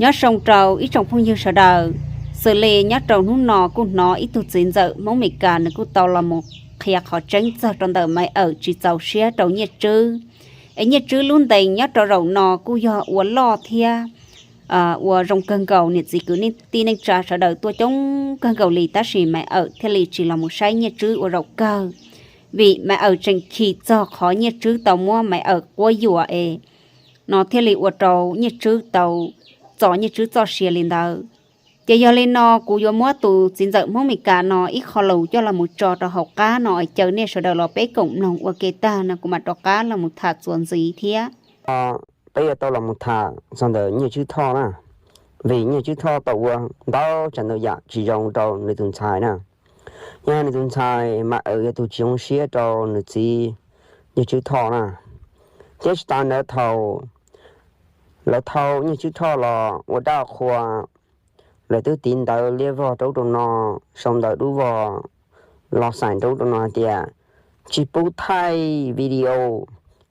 Nyob zoo rau ib tsoom phooj ywg sawv daws, xws li nyob rau hnub no kuj hnov ib tug txiv ntxawm Hmoob Meskas nws kuj tau los mus qhia qhov tseeb txog rau ntawm Maiv Awm tsis txaus siab rau Nyiaj Tswb. Es Nyiaj Tswb lub ntees nyob rau zaum no kuj yog ua loj thiab ua zoo kawg nkaus, niam txiv kwv tij neej tsa sawv daws tuaj coob kawg nkaus li, tab sis Maiv Awm thiaj li tsis los mus saib Nyiaj Tswb ua zaum kawg, vim Maiv Awm tseem chim txog qhov Nyiaj Tswb tau muab Maiv Awm quab yuam es no thiaj li ua rau Nyiaj Tswb tau txo Nyiaj Tswb txoj sia li ntawd. Ces yog li no kuv yuav muab tus txiv ntxawm Hmoob Meskas no ib qho lus coj los mus tso rau hauv qab no, caw nej sawv daws los peb koom mloog ua ke tag no kuv mam rov qab los mus tham txuas ntxiv thiab. Peb yuav tau los mus tham txog ntawm Nyiaj Tswb Thoj na, vim Nyiaj Tswb Thoj tau ua ntau tsav ntau yam tsis zoo rau nws tus ntxhais na. Yog nws tus ntxhais Maiv Awm yog tus tsis zoo siab rau nws txiv Nyiaj Tswb Thoj na. Thiab tsis tas ntawd thaum lawv thau Nyiaj Tswb Thoj los ua dab qhua, lawv twb tiv ntawv liab vog rau ub rau no, sau ntawv dub vog los xais rau ub rau no hais tias tsis pub thaij video,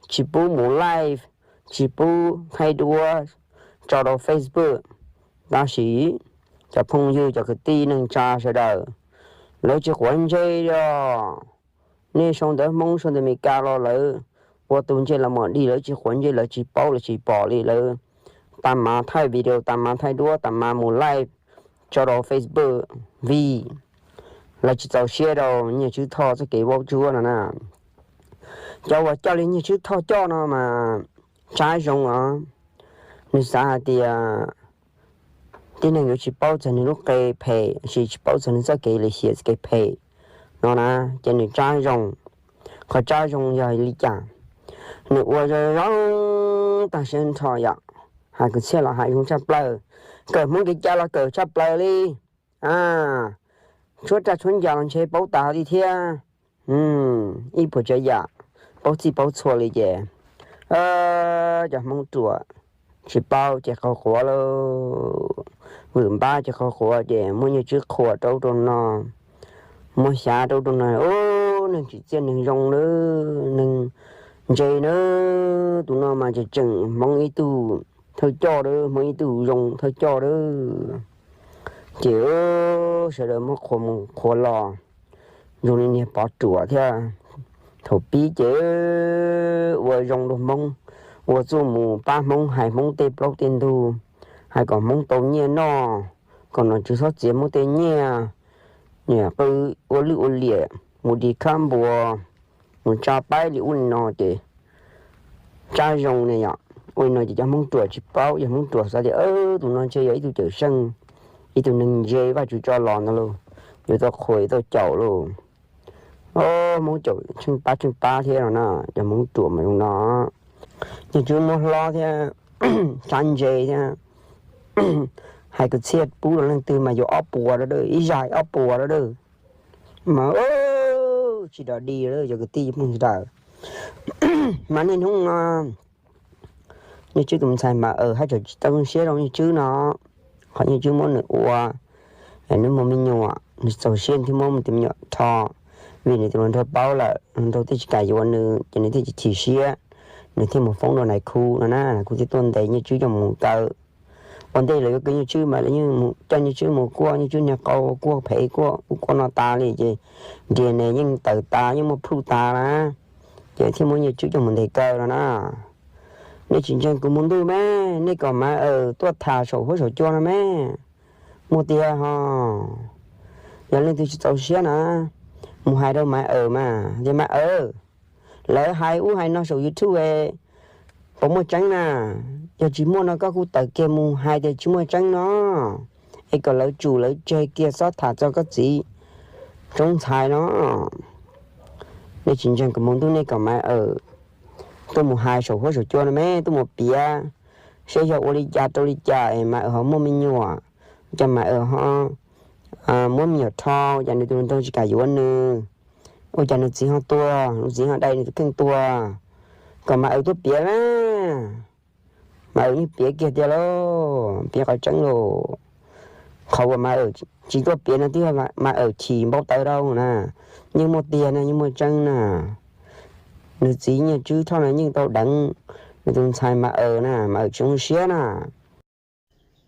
tsis pub mus live, tsis pub thaij duab tso rau Facebook. Tab sis cov phooj ywg cov kwv tij neej tsa sawv daws, lawv tsis quav ntsej li os. Nej sau ntawv Hmoob sau ntawv Meskas los lawv ua tus ntsej los mus dig, lawv tsis quav ntsej, lawv tsis paub, lawv tsis pom li, lawv tag mas thaij video, tag mas thaij duab, tag mas mus live tso rau Facebook, vim lawv tsis txaus siab rau Nyiaj Tswb Thoj txoj kev vaub tsuab no na. Cov uas coj li Nyiaj Tswb Thoj coj no mas tsav zoo os. Nws xav hais tias tib neeg yuav tsis paub txog nws lub qe phem, tsis tsis paub txog nws txoj kev lim hiam txoj kev phem no na, ces nws tsav zoo. Qhov tsav zoo yog li cas? Nws ua zoo zoo tag siab nrho yom, hais kwv txhiaj los hais zoo tshaj plaws, kawm Hmoob kev cai los kawm tshaj plaws li, tshuab raj tshuab ncas los ntshe paub tas li thiab. Ib puas tsav yam paub txij paub txhua li ces cov Hmoob ruam tsis paub ces qhov quav lauj, vwm npab ces qhov quav ces muab Nyiaj Tswb qhuas rau ub rau no, muab xyav rau ub rau no. Ub, neeg tsim txiaj neeg zoo na, neeg ntse na, tus no mas tseem tseem Hmoob ib tug thawj coj na, Hmoob ib tug zoo thawj coj na. Ces sawv daws muab qhuas mus qhuas los zoo li niag pov ruam thiab. Thaum pib ces ua zoo rau Hmoob, ua txuj mus pab Hmoob hais Hmoob tej plaub tej ntug, hais kom Hmoob tau nyiaj noj, kom nom tswv txhob txiav Hmoob tej nyiaj, niam qw ua lwj ua liam, mus di khab npua, mus tsa paib li ub li no ces tsav zoo ne yom. Ua li no ces cov Hmoob ruam tsis paub, cov Hmoob ruam xav tias tus no ntshe yog ib tug cawm seej, ib tug neeg ntse Vajtswv tso los ntag lauj, yuav tau qhuas yuav tau caum lauj. Hmoob caum tsheej pab tsheej pab thiab no na, cov Hmoob ruam mas zoo no. Nyiaj Tswb muab hlob thiab, tsav ntse thiab, hais kwv txhiaj pub rau leej twg mas yuav ob puas rau dawj, ib zag ob puas rau dawj. Mas tsis dog dig cov kwv tij phooj ywg sawv daws. Mas niaj hnub no Nyiaj Tswb tus ntxhais Maiv Awm haj tseem tsis tau zoo siab rau Nyiaj Tswb no, qhov Nyiaj Tswb muab nws ua, nws muaj me nyuam nws txaus siab thiaj muab tus me nyuam rho, vim nws tus hluas nraug paub lawm, hluas nraug thiaj tsis kam yuav nws ces nws thiaj tsis chim siab, nws thiaj mus foob rau nais khu no na, nais khu thiaj tuaj ntes Nyiaj Tswb coj mus kaw. Ua ntej lawv yuav kaw Nyiaj Tswb mas lawv yeej coj Nyiaj Tswb mus kuaj Nyiaj Tswb niag qau, kuaj phem kuaj ub kuaj no tas li ces nriag ne yeej tawm tas yeej muaj plhuj tas na, ces thiaj muab Nyiaj Tswb coj mus ntes kaw no na. Nej tsis ntseeg kuv mus ntuj me, nej kom Maiv Awm tuaj tham saum huab saum cua no me, muaj tiag ho. Yog leej twg tsis txaus siab na, mus hais rau Maiv Awm mas tias Maiv Awm, lawv hais ub hais no saum YouTube puas muaj tseeb na? Yog tsis muaj no koj kuj tawm kiag mus hais tias tsis muaj tseeb no, es kom lawv tsum lawv tseg kiag txhob tham txog koj txiv Tsoob Ntxhais no. Nej tsis ntseeg kuv mus ntuj nej kom Maiv Awm tuaj mus hais saum huab saum cua no me, tuaj mus piav seb yog ua li cas rau li cas es Maiv Awm ho muaj me nyuam, cas Maiv Awm ho muab me nyuam rho, cas nws tus hluas nraug tsis kam yuav nws, ua cas nws txiv ho tuag, nws txiv ho dai nws tus kheej tuag, kom Maiv Awm tuaj piav na. Maiv Awm yeej piav kiag tiag lauj, piav qhov tseeb lauj. Qhov uas Maiv Awm tsis tuaj piav no twb yog Maiv Awm chim npau taws rau na, yeej muaj tiag na, yeej muaj tseeb na. Nws txiv Nyiaj Tswb Thoj no yeej tau deev nws tus ntxhais Maiv Awm na, Maiv Awm tsis zoo siab na.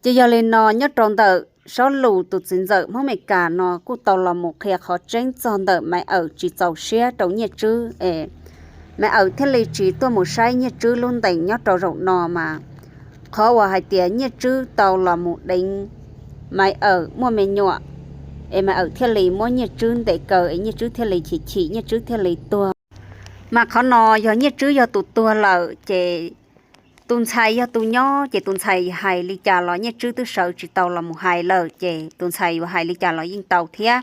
Ces yog li no nyob rau ntawm sob lus tus txiv ntxawm Hmoob Amelikas no kuj tau los mus qhia qhov tseeb txog ntawm Maiv Awm tsis txaus siab rau Nyiaj Tswb es Maiv Awm thiaj li tsis tuaj mus saib Nyiaj Tswb lub ntees nyob rau zaum no mas qhov uas hais tias Nyiaj Tswb tau los mus deev Maiv Awm muaj me nyuam es Maiv Awm thiaj li muab Nyiaj Tswb ntes kaw es Nyiaj Tswb thiaj li chim chim Nyiaj Tswb thiaj li tuag. Mas qhov no yog Nyiaj Tswb yog tus tuag lawm ces tus ntxhais yog tus nyob ces tus ntxhais hais li cas los Nyiaj Tswb twb sawv tsis tau los mus hais lawm ces tus ntxhais yuav hais li cas los yeej tau thiab.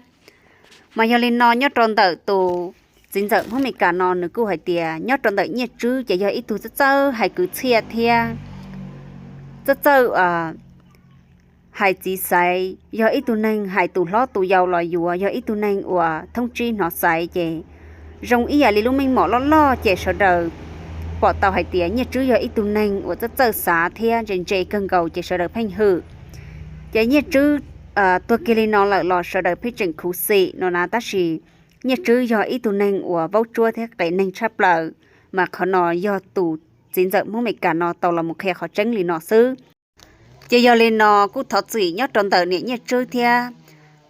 Mas yog li no nyob rau ntawm tus txiv ntxawm Hmoob Amelikas no nws kuj hais tias nyob rau ntawm Nyiaj Tswb ces yog ib tug txawj txawj hais kwv txhiaj thiab txawj txawj hais txiv xaiv, yog ib tug neeg hais tus hlob tus yau los yuav, yog ib tug neeg uas thoob tsib hnov xaiv ces zoo ib yam li lub meej mom loj loj ces sawv daws pom tau hais tias Nyiaj Tswb yog ib tug neeg uas txawj txawj xav thiab ntse ntse kawg nkaus ces sawv daws pheej hwm. Ces Nyiaj Tswb tuag kiag li no lawm los sawv daws pheej tseem khuv xim no na, tab sis Nyiaj Tswb yog ib tug neeg uas vaub tsuab thiab qev neeg tshaj plaws, mas qhov no yog tus txiv ntxawm Hmoob Amelikas no tau los mus qhia qhov tseeb li no xwb. Ces yog li no kuj thov txim nyob rau ntawm niam Nyiaj Tswb thiab.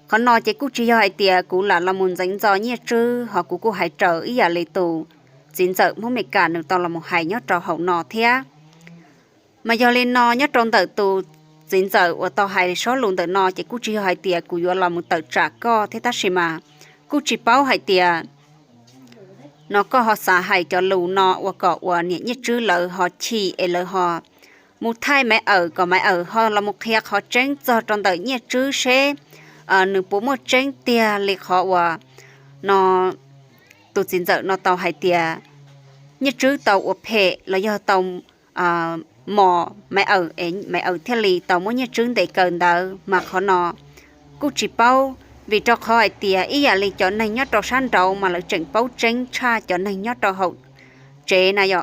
Qhov no ces kuj tsis yog hais tias kuv lam los mus ntxeev ntxo Nyiaj Tswb, ho kuv kuj hais raws ib yam li tus txiv ntxawm Hmoob Amelikas nws tau los mus hais nyob rau hauv no thiab. Mas yog li no nyob rau ntawm tus txiv ntxawm uas tau hais sob lus ntawm no ces kuj tsis yog hais tias kuv yuav los mus tawm tsam koj thiab, tab sis mas kuj tsis paub hais tias no koj ho xav hais cov lus no ua kom uas niam Nyiaj Tswb lawv ho chim es lawv ho mus thaij Maiv Awm kom Maiv Awm ho los mus qhia qhov tseeb txog rau ntawm Nyiaj Tswb seb nws puas muaj tseeb tiag li qhov uas no tus txiv ntxawm no tau hais tias Nyiaj Tswb tau ua phem los yog tau mos Maiv Awm es Maiv Awm thiaj li tau muab Nyiaj Tswb ntes kaw ntawd. Mas qhov no kuj tsis paub, vim rau qhov hais tias ib yam li cov neeg nyob rau sab nraud mas lawv tseem paub tseeb tshaj cov neeg nyob rau hauv tsev na yom.